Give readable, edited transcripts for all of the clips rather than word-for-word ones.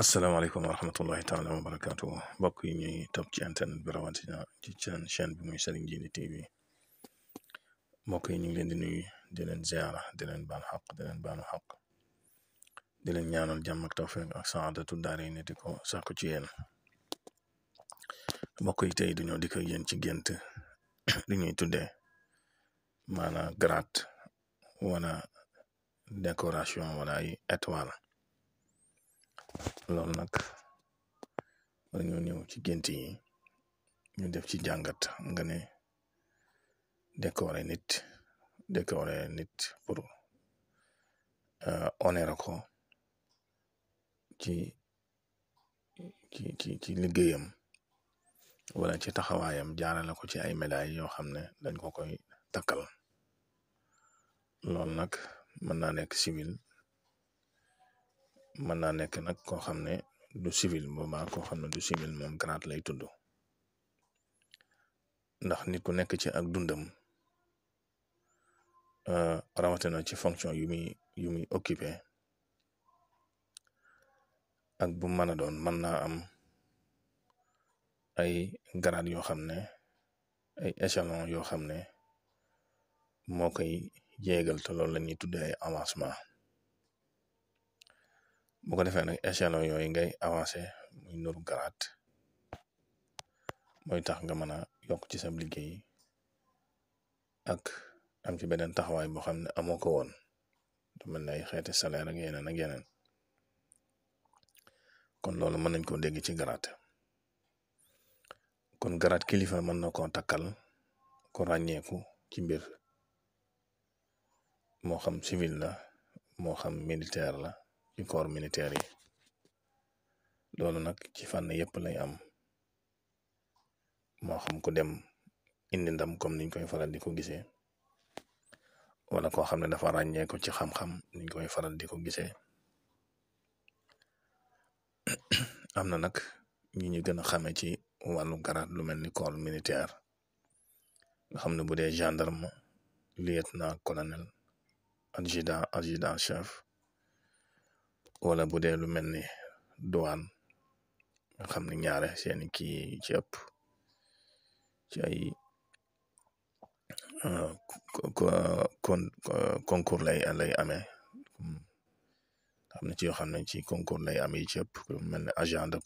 asalaamaaleykum wa rahmatullahi taala wa barakaatu mbokk yi ñuy topp ci internet bi rawatina ci chaîne bi muy Serigne Djily TV mbokk yi ñu ngi leen di nuyu di leen ziara di leen baal xaq di leen baalu xaq di leen ñaanal jàmm ak tawfeex ak saadatu daare ni di ko sàkku ci yéen mbokk yi tey dañoo dikk ak yéen ci gént li ñuy tuddee maanaam grade wala décoration wala ay étoile loolu nag dañoo ñëw ci gént yi ñu def ci jàngat nga ne décorer nit pour honorer ko ci liggéeyam wala ci taxawaayam jaarale ko ci ay médailles yoo xam ne dañ ko koy takkal loolu nag mën naa nekk civil mën naa nekk nag koo xam ne du civil boobaa koo xam ne du civil moom grade lay tudd ndax nit ku nekk ci ak dundam rawatina ci fonction yu muy occupé ak bu mën a doon mën naa am ay grade yoo xam ne ay échelon yoo xam ne moo koy jéegal te loolu la ñuy tuddee ay avancement bu ko defee nag échelon yooyu ngay avancé muy nuru grade mooy tax nga mën a yokk ci sa liggéey ak am ci beneen taxawaay boo xam ne amoo ko woon du mel ne ay xeeti salaire ak yeneen kon loolu mën nañ koo dégg ci grade kon grade kilifa mën na koo takkal ko ràññeeku ci mbir moo xam civil la moo xam militaire la ci corps militaire yi loolu nag ci fànn yëpp lay am moo xam ku dem indi ndam comme niñ koy faral di ko gisee wala koo xam ne dafa ràññee ko ci xam-xam niñ koy faral di ko gisee am na nag ñu gën a xame ci wàllu grade lu mel ni corps militaire nga xam ne bu dee gendarme lieutenant colonel adjudant chef wala bu dee lu mel ni douane nga xam ne ñaare seeni kii ci ëpp ci ay concours lay amee xam ne ci yoo xam ne ci concours lay amee ci ëpp lu mel ni agent de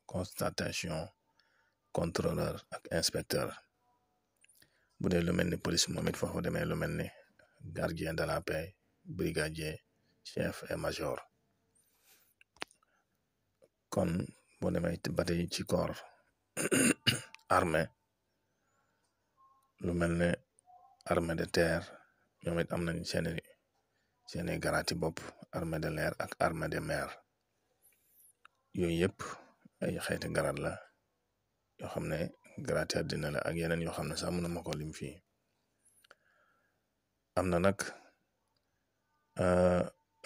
constatation contrôleur ak inspecteur bu dee lu mel ni police moom it foofu demee lu mel ni gardien de la paix brigadier chef et major kon boo demee ba tey ci corps armée lu mel ne armée de terre ñoom it am nañ seeni garaati bopp armée de l'air ak armée de mer yooyu yëpp ay xeeti garaat la yoo xam ne garaati àddina la ak yeneen yoo xam ne sax mënu ma ko lim fii am na nag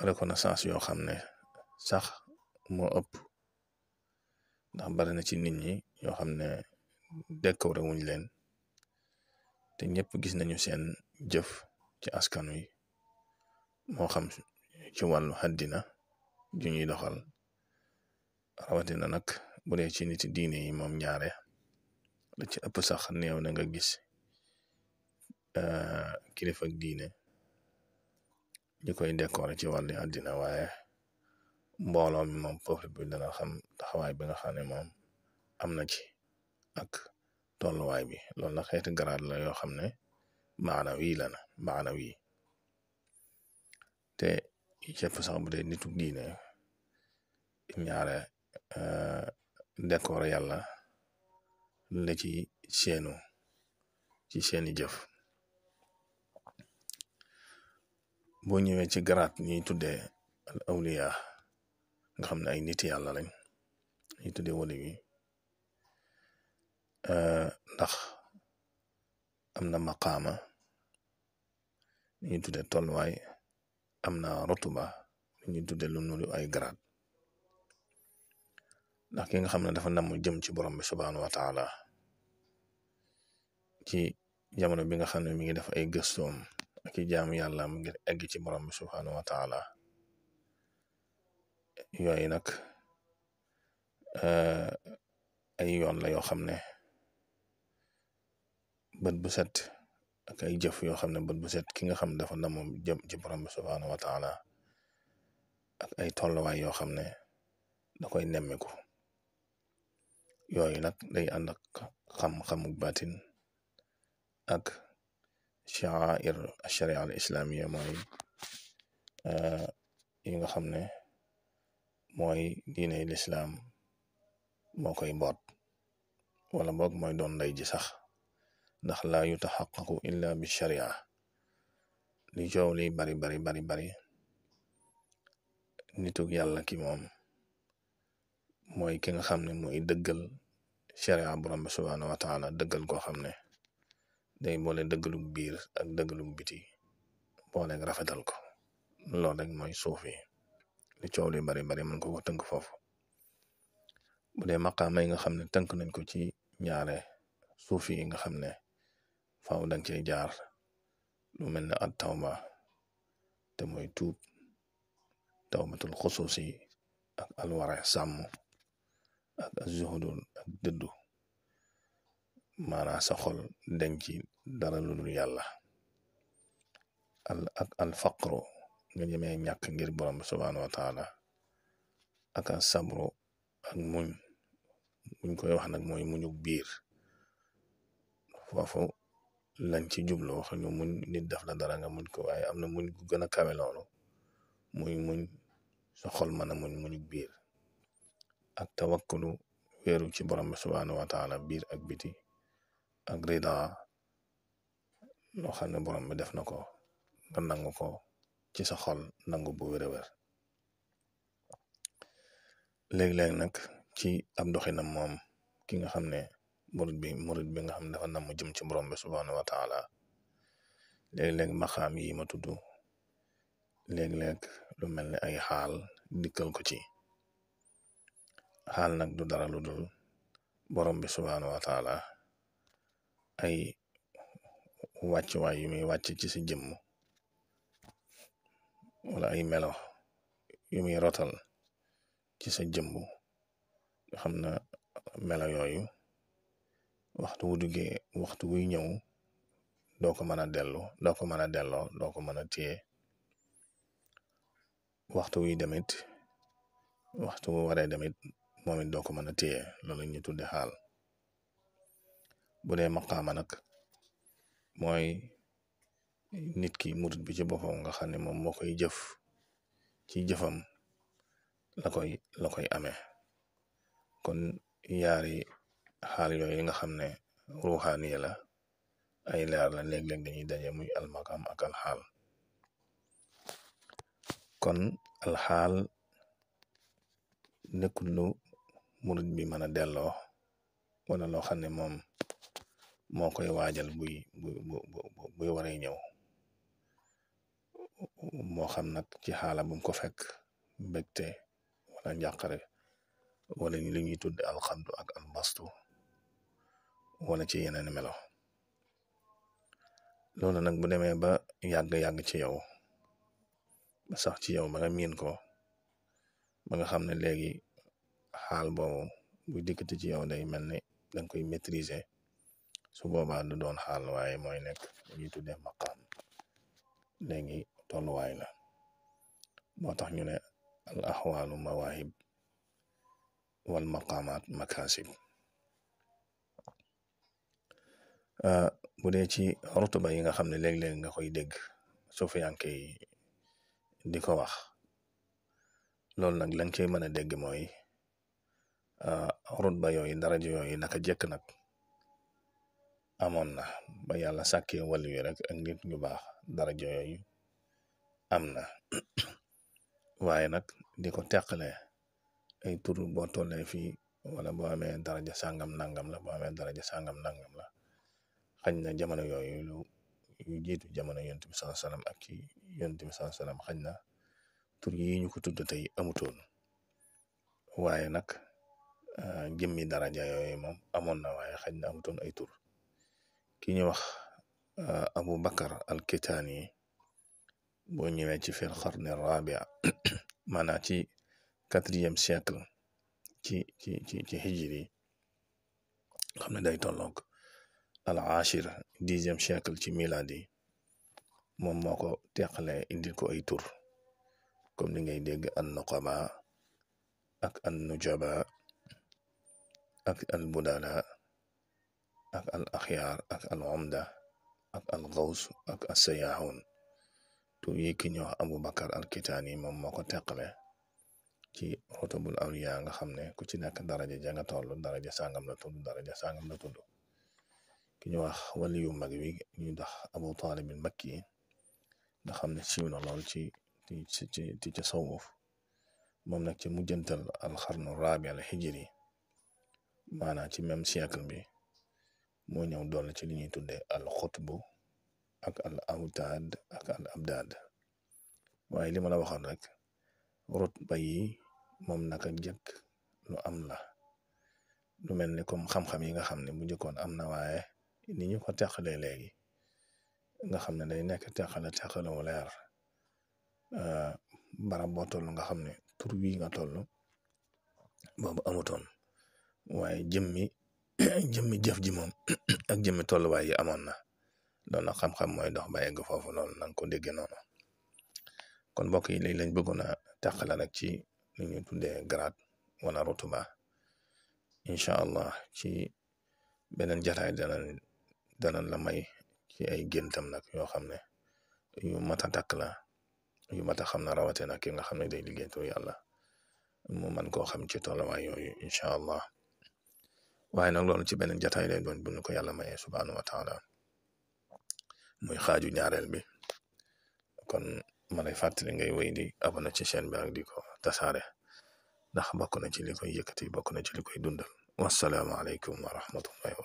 reconnaissance yoo xam ne sax moo ëpp ndax bari na ci nit ñi yoo xam ne décoré wuñ leen te ñëpp gis nañu seen jëf ci askan wi moo xam ci wàllu àddina ju ñuy doxal rawatina nag bu dee ci nit diine yi moom ñaare la ci ëpp sax néew na nga gis kilifa ak diine ñu koy décoré ci wàllu àddina waaye mbooloo mi moom peuple bi dana xam taxawaay bi nga xam ne moom am na ci ak tolluwaay bi loolu nag xeeti grade la yoo xam ne maanawi te cëpp sax bu dee nitu diine ñaare décoré yàlla la ci seeni jëf boo ñëwee ci grade ñuy tuddee al awliya nga xam ne ay nit yàlla lañ ñuy tuddee wali wi ndax am na maqaama ñuy tuddee tolluwaay am na rotuba ñuy tuddee lu nuru ay grade ndax ki nga xam ne dafa namm jëm ci borom bi subhaanahu wa taala ci jamono bi nga xam ne mi ngi def ay gëstoom ak i jaamu yàlla mu ngir egg ci borom bi subhaanahu wa taala yooyu nag ay yoon la yoo xam ne bët bu set ak ay jëf yoo xam ne bët bu set ki nga xam dafa na moom jëm ci borom bi subhaanahu wa taala ak ay tolluwaay yoo xam ne da koy nemmiku yooyu nag day ànd ak xam-xamuk baatin ak sha'air ash-sharia al-islamiyya mooy yi nga xam ne mooy diine lislaam moo koy boot wala boog mooy doon ndey ji sax ndax laa yutaxaqaqu illa bi sharia li coow li bari nitug yàlla ki moom mooy ki nga xam ne mooy dëggal sharia borom bi subhaanahu wa taala dëggal koo xam ne day boole dëggalug biir ak dëggalug biti booleeg rafetal ko loolu rek mooy suufi li coow li bari mën ko tënk foofu bu dee maqaama yi nga xam ne tënk nañ ko ci ñaare suufi yi nga xam ne faaw danga cey jaar lu mel ne at tawba te mooy tuub tawbatul xusuusi ak alwara sàmm ak azuhudul ak dëddu maanaa sa xol denc dara lu dul yàlla ak alfaqru nga ñemee ñàkk ngir borom subhaanahu wa taala ak sabru ak muñ koy wax nag mooy muñu biir foofu lañ ci jublu wax ñu muñ nit def la dara nga muñ ko waaye am na muñ gu gën a kawe loolu muy muñ sa xol mën a muñu biir ak tawakkulu wéeru ci borom bi subhaanahu wa taala biir ak biti ak rida loo xam ne borom bi def na ko nga nangu ko ci sa xol nangu bu wér-wér léeg-léeg nag ci ab doxinam moom ki nga xam ne murid bi nga xam ne dafa namm jëm ci borom bi subhaanahu wa taala léeg-léeg maxaam yi ma tudd léeg-léeg lu mel ne ay xaal dikkal ko ci xaal nag du dara lu dul borom bi subhaanahu wa taala ay wàccuwaay yu muy wàcc ci si jëmm wala ay melo yu muy rotal ci sa jëmm nga xam na melo yooyu waxtu wu duggee waxtu wuy ñëw doo ko mën a delloo doo ko mën a téye waxtu wuy demit waxtu wu waree demit moom it doo ko mën a téye loolu ñu tudde xaal bu dee maqaama nag mooy nit ki murid bi ci boppam nga xam ne moom moo koy jëf ci jëfam la koy amee kon yaari xaal yooyu nga xam ne ruuxaani la ay leer la léeg-léeg dañuy daje muy almaqaam ak alxaal kon alxaal nekkul lu murid bi mën a delloo wala loo xam ne moom moo koy waajal buy waree ñëw moo xam nag ci xaala bu mu ko fekk mbégte wala njàqare wala li ñuy tudde alxamdu ak albastu wala ci yeneen melo loolu nag bu demee ba yàgg ci yow ba sax ci yow ba nga miin ko ba nga xam ne léegi xaal boobu bu dikkati ci yow day mel ni danga koy maîtriser su boobaa du doon xaal waaye mooy nekk li ñuy tuddee maqaam léegi tolluwaay la moo tax ñu ne al axwaalu mawaahib wal maqaamaat makaasib bu dee ci rutuba yi nga xam ne léeg-léeg nga koy dégg sufiyanke yi di ko wax loolu nag lañ koy mën a dégg mooy rutba yooyu daraja yooyu naka jekk nag amoon na ba yàlla sàkkee wàllu yi rek ak nit ñu baax daraja yooyu am na waaye nag di ko teqale ay tur boo tollee fii wala boo amee daraja sàngam nangam la boo amee daraja sàngam nangam la xañ na jamono yooyu yu jiitu jamono yonent bi sallallahu alayhi wasallam ak ci yonent bi sallallahu alayhi wasallam xañ na tur yi ñu ko tudd tey amutoon waaye nag jëmmi daraja yooyu moom amoon na waaye xañ na amutoon ay tur ki ñu wax Abu Bakar al-Kitaani boo ñëwee ci fil qarni rabia maanaam ci 4e siècle ci hijri xam ne day tolloog al ashir 10e siècle ci miladi moom moo ko teqale indil ko ay tur comme ni ngay dégg an nuqaba ak an nujaba ak al budala ak al axyaar ak al umda ak al gaws ak al sayahun tur yi ki ñu wax Abu Bakar al Kitaani moom moo ko teqale ci rotabul awliya nga xam ne ku ci nekk daraja ja nga toll daraja sàngam la tudd daraja sàngam la tudd ki ñu wax waliyu mag wi ñu dox Abu Talib al Makki nga xam ne siiw na lool ci tasawuf moom nag ci mujjantal al xarnu rabi al hijri maanaam ci même siècle bi moo ñëw dool ci li ñuy tudde al xutbu ak al awtaad ak al abdaad waaye li ma la waxoon rek rutba yi moom naka jëkk lu am la lu mel ni comme xam-xam yi nga xam ne bu njëkkoon am na waaye ni ñu ko teqalee léegi nga xam ne day nekk teqale wu leer barab boo toll nga xam ne tur wi nga toll boobu amutoon waaye jëmmi jëf ji moom ak jëmmi tolluwaay yi amoon na doon na xam-xam mooy dox ba egg foofu loolu na nga ko déggee noonu kon mbokk yi léegi lañ bëggoon a teqale rek ci li ñu tuddee grade wala rutuba incha allah ci beneen jataay danañ la may ci ay géntam nag yoo xam ne yu mat a takk la yu mat a xam na rawate nag ki nga xam ne day liggéey tur yàlla mu man koo xam ci tolluwaay yooyu incha allah waaye nag loolu ci beneen jataay lay doon bu ñu ko yàlla mayee subhaanahu wa taala muy xaaju ñaareel bi kon ma lay fàttali ngay wéy di abonné ci chaîne bi ak di ko tasaare ndax bokk na ci li koy yëkkati bokk na ci li koy dundal wassalaamu aleykum wa rahmatullahi